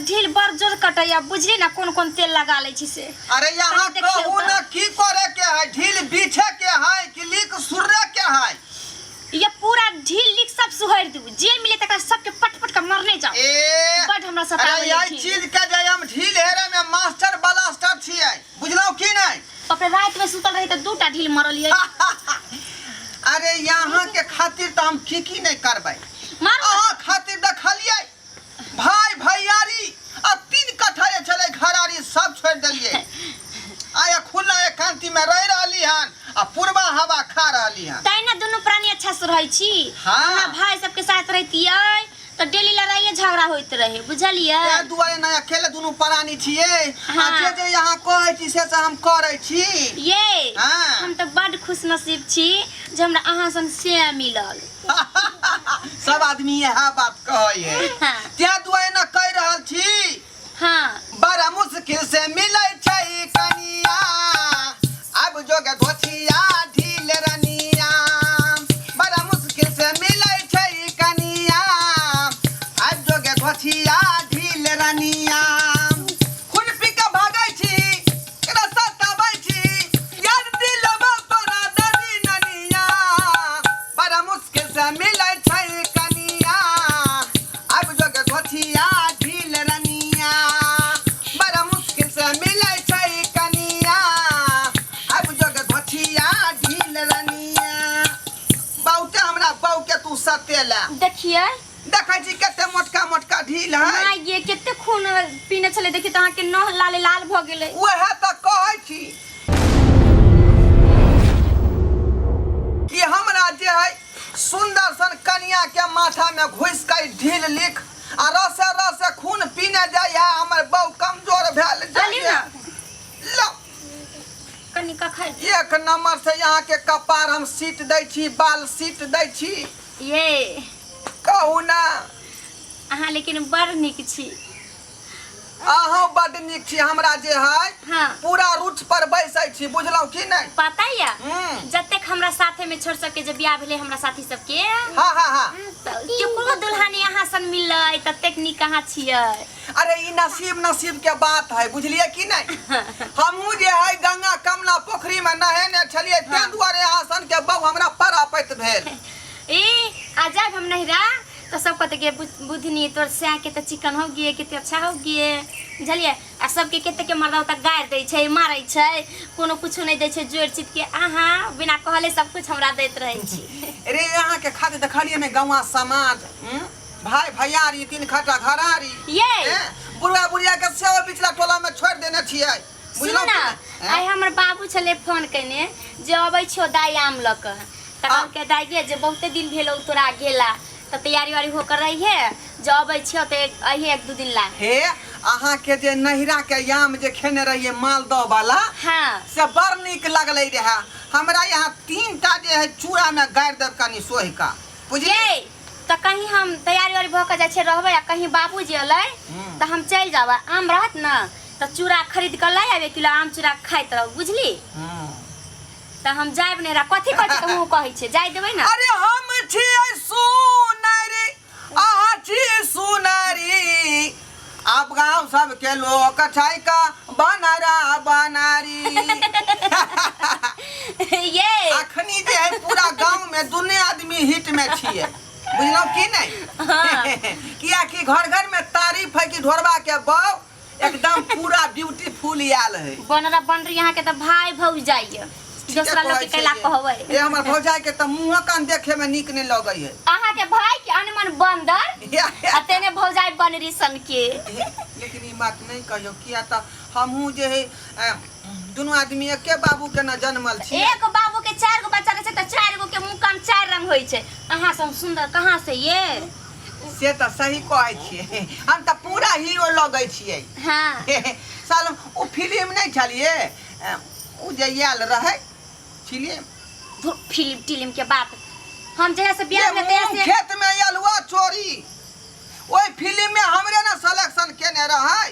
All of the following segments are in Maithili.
ढील बड़ जोर कटैया, बुझली ना कोन कोन तेल लगा लै छी से। अरे यहाँ कनी देखियौ कहू तऽ। ना की करे के है, ढील बीछे के है कि लीक सुर्रे के है? ये पूरा ढील लीक सब सुहर दू, जे मिले तकरा सबके पट पट के मरने जाओ। ए बड हमरा अरे सताबै यही ढील। चीज के जे हम ढील हेरे में मास्टर ब्लास्टर छियै, बुझलहुँ की नहीं? बाप रे, राति में सुतल रही तऽ दूटा ढील मरलियै। अरे यहाँ के खातिर तऽ हम की की नहीं करबै। मारू। अहाँ खातिर देखलियै भाई भैयारी आ 3 कट्ठा जे छलै घरारी सब छोड़ि देलियै। आइ खुला एकांती में रहि रहली हन आ पूर्वा हवा खा रहली हन। तैं ना दुनू प्राणी अच्छा से रहै छी। हाँ। हमरा भाई सबके साथ रहतियै तऽ डेली लड़ाइए झगड़ा होइत रहे, बुझलियै? तैं दुआरे ना अकेले दुनू प्राणी छियै। आ हाँ। जे जे यहाँ कहै छी से से हम करै छी। ये हाँ। हम तऽ बड खुश नसीब छी जे हमरा अहाँ सन से मिलल। सब आदमी इएह बात कहै है। हाँ। तैं दुआरे ना कहि रहल छी। हाँ। बड़ा मुश्किल से मिलै छै कनिया, आब जोग धोतिया ढील रनिया। बड़ा मुश्किल से मिलै छै कनिया, आब जोग धोतिया ढील रनिया। खून पी के भागै छी, रस्ता तबै छी, याद दिलबा तोरा दादी ननिया। बड़ा मुश्किल से मिलै छै कनिया, आब जोग धोतिया ढील रनिया। बड़ा मुश्किल से मिलै छै कनिया, आब जोग धोतिया ढील रनिया। बहुते हमरा बहू के तू सतेला। देखिए। देखै छी कते मोटका मोटका ढील है। माय गे, कते खून पीने छलै, देखिए तऽ अहाँके नह लाले लाल भऽ गेलै। वएह तऽ कहै छी कि हमरा जे है सुंदर सन कनिया के माथा में घुसि के ढील लिख आ रसे रसे खून पीने जाइ है, हमर बहू कमजोर भेल चलिए जाइए। ना। लो। कनि कखन? एक नंबर से यहाँ के कपार हम सीट दै छी, बाल सीट दै छी। ये। कहू ना। अहाँ लेकिन बड़ नीक छी। अहूँ बड नीक छी। हमरा जे है हाँ। पूरा रूट पर बैसै छी, बुझलहुँ की नहि? पता या हम्म। जतेक हमरा साथे में छोड़ सबके जे बियाह भेलै हमरा साथी सबके, हाँ, हाँ, हाँ। तऽ केकरो दुल्हा नहि अहाँ सन मिललै, ततेक नीक अहाँ छियै। अरे ई नसीब नसीब के बात है, बुझलियै की नहि? हमहूँ जे है गंगा कमला पोखरी में नहेने छलियै, ताहि दुआरे अहाँ सन के बहू हमरा परापैत भेल। ए आ जाब हम नहिरा तो सब कहते के बुधनी तोर सैं के तो चिकन हो गिए, कते अच्छा हो गिए, बुझलियै? आ सबके कते के मर्दा ओतऽ गारि दै छै, मारै छै, कोनो कुछो नहि दै छै, जोड़ि चित के अहाँ बिना कहले सब कुछ हमरा दैत रहै छी। अरे अहाँ के खातिर देखलियै ने गौआ समाज, हम्म? भाई भैयारी 3 खटा घरारी। ये। हैं? बुढ़वा बुढ़िया के सेहो पिछला टोला में छोड़ देने छियै। सुनू बुझलहुँ ना, कि नहि? आइ हमर बाबू छलै फोन केने जे अबै छियौ दाइ आम लऽ कऽ, तऽ कहलकै दाइ गे जे बहुते दिन भेल तोरा गेला, तऽ तैयारी उयारी होकर रहिहे, जे अबै छियौ तऽ अइहे 1-2 दिन ला। हे अहाँ के जे नहिरा के आम जे खेने रहिए मालदह वाला, हाँ। से बड़ नीक लगलै रहे। हमरा यहाँ 3 टा जे है चूड़ा में गाड़ि देब कनि सोहि कऽ, बुझलियै? ये तऽ कहीं हम तैयारी उयारी भऽ कऽ जाइ छियै रहबै, आ कहीं बाबूजी अलै तऽ हम चलि जाब, आम रहत ने तऽ चूड़ा खरीद कऽ लऽ आयब 1 किलो आम चूड़ा खाइत रहब, बुझली? तऽ हम जायब नहि रह, कथी कहै छियै तऽ हमहूँ कहै छियै जाय देबै ने। अरे हम छियै सुनरी, अहाँ छी सुनरी, आब गाँव सबके लोक छै का बनरा बनारी। ये अखनी जे है पूरा गाँव में दुनू आदमी हिट में छियै, बुझलहुँ की नहि? हाँ। कियाकि घर घर में तारीफ है कि ढोरबा के बहू एकदम पूरा ब्यूटीफुल आयल है। बनरा बनरी यहाँ के तऽ भाई भौजाई दोसरा लोग के कैला कहबै? ए हमर भौजाई के तऽ मुँह कान देखे में नीक नहीं लगै है। अहाँ के भाई के अनमन बंदर आ तेने भौजाई बनरी सन के। लेकिन ई बात नहीं कहियो, किया तऽ हमहूँ जे है दुनू आदमी एके बाबू के न जन्मल छी। एक बाबू के 4 गो बच्चा रहै छै तऽ 4 गो के मुँह कान 4 रंग होइ छै। अहाँ सब सुंदर कहाँ से ये? से तऽ सही कहै छियै, हम तऽ पूरा हीरो लगै छियै। हाँ। साल ओ फिल्म नहीं छलियै, ओ जे आयल रहै फिल्म। धुर, फिल्म टिल्म के बात हम जहिया से बियाह भेल तहिया से खेत में अलुआ चोरी ओहि फिल्म में हमरे ना सिलेक्शन केने रहै,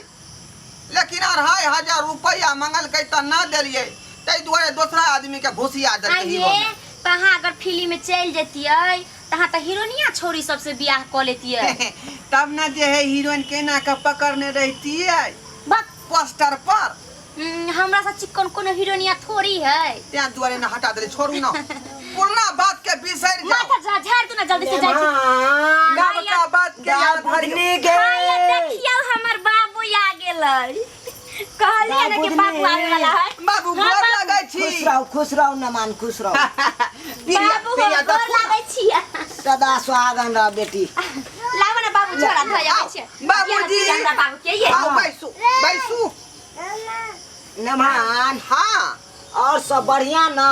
लेकिन 2500 रुपया मंगलकै तऽ ना देलियै, ताहि दुआरे दोसरा आदमी के घुसिया देलकै आइये, हीरो में। तऽ अहाँ अगर फिल्म में चलि जैतियै तहाँ तऽ हीरोनिया छोरी सबसे बियाह कऽ लेतियै। तब ना जे है हीरोइन केना के पकड़ने रहतियै बक पोस्टर पर। हमरा से चिकन कोनो हीरोनिया थोड़ी है। तें दुआरे ना हटा देली, छोड़ू ना, पुरना बात के बिसरि जाओ। माथा झाड़ दू ना जल्दी से, जाइ छी। नवका बात के याद धरियौ। बुधनी गे। हाय, देखियौ हमर बाबू आ गेलै। कहलियै ने कि बाबू आवे वाला है। बाबू हाँ, गोर बाबू। लगै छी। खुश रहू, खुश रहू नमान, खुश रहू। प्रिया बाबू प्रिया हम गोर देखू ना। लागै छियै। सदा सुहागन रह बेटी। लाबो ने बाबू, छोड़ा धोया आओ, छियै। बाबूजी। हमरा बाबू के ये। आओ बैसू बैसू। नमान। हाँ। और सब बढ़िया ना?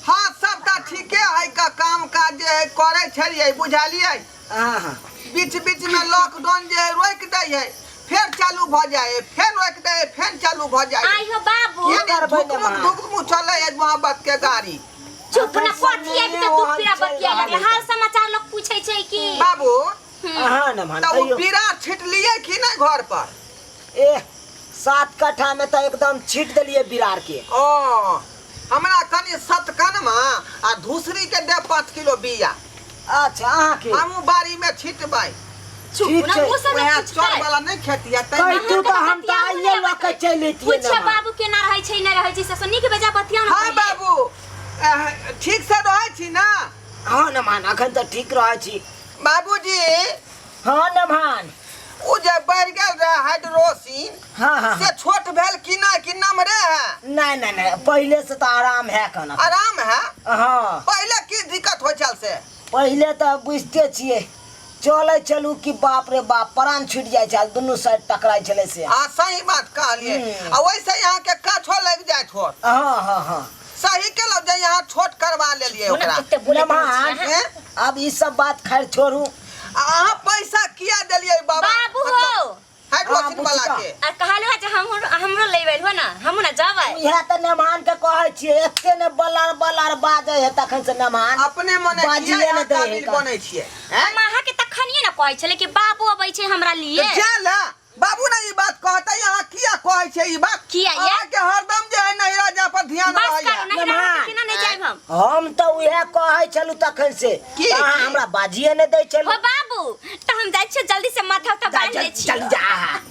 हाँ, सबटा ठीके है का, काम काज जे है करे छलियै, बुझलियै? हाँ हाँ। बीच बीच में लॉकडाउन जे है रोकि दै है, फेर चालू भऽ जाइ है, फेर रोकि दै है, फेर चालू भऽ जाइ है। आई हो बाबू। ये करबै धुक नमान? धुक मुँह चलै है मोहब्बत के गाड़ी। चुप ना, कथी आबि तऽ दुख पीड़ा बतिया लगले। हाल समाचार लोग पूछै छै कि बाबू। हाँ नमान, तऽ ओ कहियौ। पीड़ा छिटलियै कि नहि घर पर? ए, 7 कट्ठा में तऽ एकदम छीट देलियै बिरार के। ओ हमरा कनि सतकनमा आ धूसरी के दे 5 किलो बिया। अच्छा, अहाँके? हमहूँ बाड़ी में छिटबै। चुप ठीक ना, छै। ओ सब वएह पूछतै। चौर वाला नहि खेती है तै। कहितू तऽ हम तऽ आइए लऽ के चलि अयतियै। पूछे नमान। बाबू केना रहै छै, नहि रहै छै, से सब नीक बेजा बतियाउ ने हाँ पहिले। बाबू, ठीक से रहै छी ना? हाँ नमान, अखन तऽ ठीक रहै छी। बाबूजी। हाँ नमान। ओ जे बढ़ि गेल रहे हाइड्रोसिन, हाँ हाँ, से छोट भेल कि नहि, कि नमरे है? नहीं नहीं नहीं, पहले से तो आराम है कना। आराम है? हाँ। पहले की दिक्कत होइ छल से? पहले तो बुझते छियै, चलै चलू कि बाप रे बाप प्राण छूटि जाइ छल, दुनू साइड टकराइ छलै से। आ सही बात कहलियै। आ वैसे यहाँ के काछो लागि जाइत होत। हाँ हाँ हाँ। सही केलहुँ जे यहाँ छोट करवा लेलियै ओना ओकरा। कते बोलैत रहै नमान, छियै अहाँ? अब ई सब बात खैर छोड़ू। आ अहाँ पैसा किया देलियै बाबा? बाबू हो। हाइड्रोसिन हाँ, वाला बुझता। के। आ कहलहुँ जे हमरो लेबै हो ना, हमहूँ ना जेबै। इएह तऽ नमान के कहै छियै, एते ने बलर बलर बाजै है तखन से नमान। अपने मने बाजिए किया ने यहाँ दै है काबिल का। बनै छियै? हैं? हम अहाँके तखनिये ने कहै छलै कि बाबू अबै छै हमरा लिए। तऽ जा ला बाबू ने ई बात कहतै, अहाँ किया कहै छियै ई बात? किया ये? अहाँके हरदम जे है नैहरा जा पर ध्यान बस रहैया। करू, नैहरा नमान। तऽ केना नहि जायब हम? हम तऽ उएह कहै छलहुँ तखन से, की? तऽ अहाँ हमरा बाजिए नहि दै छलहुँ। हो बाबू, तऽ हम जाइ छियै जल्दी से माथा उथा जा, बान्हि दै चल छियै। चल जा।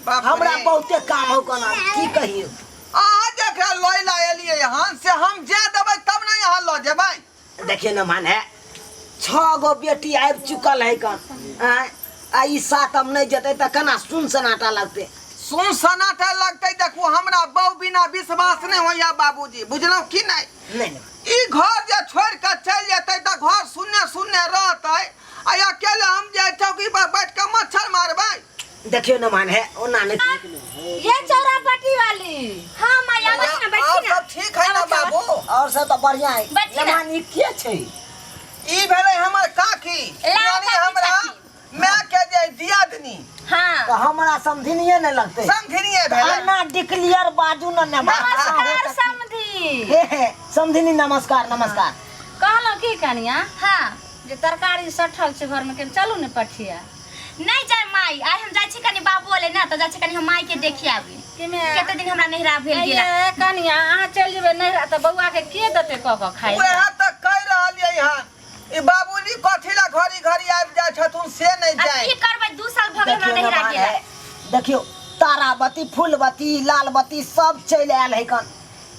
बाप रे। हमरा बहुते काम हो कोना की कहियौ। अहाँ जकरा लय ला एलियै हन से हम जा देबै तब ने यहाँ लऽ जेबै। देखिए नमान है, 6 गो बेटी आबि चुकल है कन, आँय, आ ई सातम नहि जेतै तऽ केना सुन सन्नाटा लगतै? सुन सन्नाटा लगतै। देखू हमरा बहू बिना विश्वास नहि होइया बाबूजी, बुझलहुँ कि नहि? नहि नहि। ई घर जे छोड़ि कऽ चलि जेतै तऽ घर सुन्ने सुन्ने रहतै, आ अकेले हम जे चौकी पर बैठ कऽ मच्छर मारबै। देखियो नमान है, ओना नहि। ये चौरापट्टी वाली। हाँ माय, आबै छी ना, बैठी और ना। सब ठीक है ना बाबू? और सब तऽ बढ़िया है। बैठी ना। नमान, ई के छै? ई भेलै हमर काकी, लाओ यानी काकी, हमरा काकी। माय के जे दियादनी। हाँ। तऽ हमरा समधिनिये नहि लगतै। समधिनिये भेलै। अन्ना डिक्लियर बाजू ना नमान। नमस्कार समधी। हे हे समधिनी, नमस्कार नमस्कार। कहलहुँ की कनिया? हाँ। जे तरकारी सठल छै घरमे, केन चलू ने पठिया। नहीं जाय माई, आइ हम जाइ छी कनि बाबू ले ना, तऽ जाइ छी कनि हम माई के देखि आबी। केमे? कते दिन हमरा नैहरा भेल गेला। ये कनिया, अहाँ चलि जेबै नैहरा तऽ बौआ के के देतै कऽ कऽ खाइ लए? उएह तऽ कहि रहलियै हन, ई बाबूजी कथी ला घड़ी घड़ी आबि जाइ छथुन से नहि आ जाय। की करबै, 2 साल भऽ गेल हमरा देखियौ नैहरा नमान गेला। है, देखियौ ताराबती फूलबती लालबती सब चलि आयल है कन,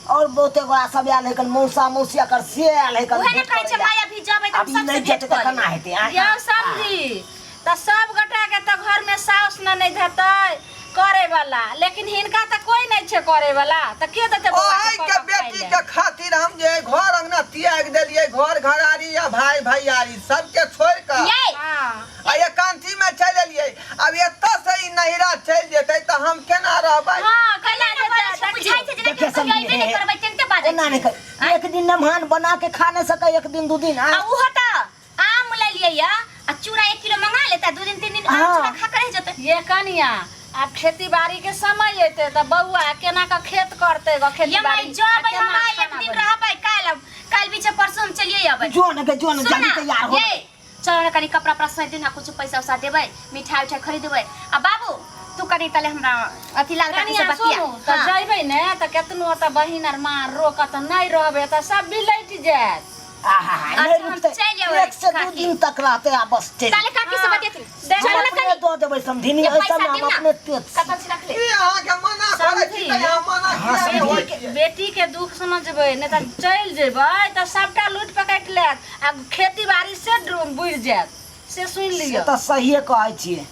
और बहुते गोरा सब आयल है कन, मौसा मौसी एकर से आयल है कन। उहे ने भेंट कहै छै करै लए। माई अभी जेबै तऽ आब ई सबसे नहि भेंट जेतै तऽ कऽ केना लेबै। हेतै, आँय? यौ समझी तऽ सब गोटा के तऽ घर में साउस न नहि देतै करे वाला, लेकिन हिनका तऽ कोई नहि छै करे वाला, तऽ के देतै बौआ ओहि के के कऽ कऽ खाइ बेटी लए? के खातिर हम जे घर अंगना त्याग देलियै, घर घरारी आ भाई भैयारी सबके छोड़ि कऽ यै। हाँ। आ एकांती में चलि एलियै। आब एतऽ से ई नैहरा चलि जेतै तऽ हम केना रहबै? हाँ, केना केना ने बोलै जेतै? छै, बुझाइ छै जेना कि देखियौ हम कहियो समझी, अयबे नहि हे, करबै, तेनाहिते बाजै ओना नहि छै। कर, एक दिन नमहान बना के खा नहि सकै, एक दिन दू दिन, आँय? आ उहो तऽ आम ले लियै या आ चूड़ा 1 किलो मंगा लेता, 2 दिन 3 दिन आम हाँ। चूड़ा खा के रहि जेतै। ये कनिया, आब खेती बाड़ी के समय एते तऽ बौआ केना कऽ खेत करतै ग खेती ये माई बाड़ी? जबै आ हम केना आइ एक खाना दिन बनेतै? रहबै, काल्हि बीचे परसू हम चलिए अबै। जो ने के जो ने, सुन जल्दी ना, तैयार हो। ये चलो ना कनी कपड़ा उपड़ा सही ना, कुछ पैसा उसा देबै, मिठाई उठाई खरीदबै। आ बाबू तू कनी तले हमरा अथी लाल काकी से कनिया बतिया। सुनू तऽ हाँ। जइबै ने तऽ केतनो ओतऽ बहिन आर माँ रोकत नहि रहबै तऽ सब बिलटि जायत। आहा, नहीं अच्छा, हम रुकते। चलि अबै, एक से दू काकी। दिन तक रहते आ बस चलि ताले काकी से बतियथिन देख, चलो हम ना अपने कनी दऽ देबै समधिनी ये ऐसा पैसा में हम दिउ ना। अपने तेज छी। कतऽ छी रखले ई अहाँके मना करै छी तऽ अहाँ मना हाँ, किया नहि समझी। होइ छियै? बेटी के दुख समझबै नहि तऽ चलि जेबै तऽ सबटा लूट पकड़ि लेत आ खेती बाड़ी से बुड़ि जायत से सुनि से लिअ तऽ सहिए कहै छियै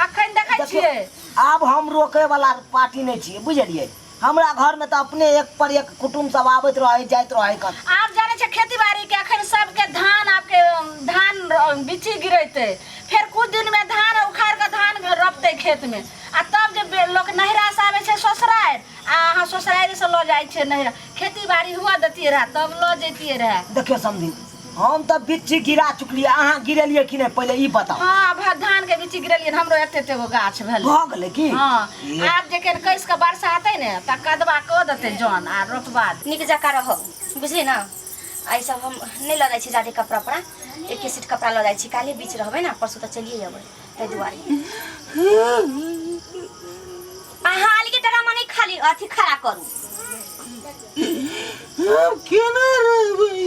अखन देखै देखियौ, छियै आब हम रोकै वाला पार्टी नहि छियै बुझलियै हमरा घर में तऽ अपने एक पर एक कुटुम्ब सब आबैत रहै जाइत रहै कन आब जानै छै खेती बाड़ी के अखन सबके धान आपके धान बिच्ची गिरेतै फेर कुछ दिन में धान उखाड़ के धान रोपतै खेत में आ तब जे लोक नहिरा से आबै छै ससुरारि आ अहाँ ससुरारि से लऽ जाइ छै नहिरा खेती बाड़ी हुआ देतियै रहए तब लऽ जैतियै रहए देखियौ समधी हम तऽ बिच्ची गिरा चुकलियै अहाँ गिरेलियै कि नहि पहिले ई बताउ हँ धान के बिच्ची गिरेलियै हमरो एते एते गो गाछ भेलै भऽ गेलै की हँ आब जे केन कसि के वर्षा हेतै ने तऽ कदवा कऽ देतै जन आ रोपबा देतै। नीक जकाँ रहब बुझली ने एहि सब हम नहि लऽ जाइ छी जादे कपड़ा उपड़ा एके सेट कपड़ा लऽ जाइ छी काल्हि बीच रहबै ने परसू तऽ चलिए अबै ताहि दुआरे अहाँ अलगे ड्रामा नहि खाली अथी खड़ा करू हम केना रहबै?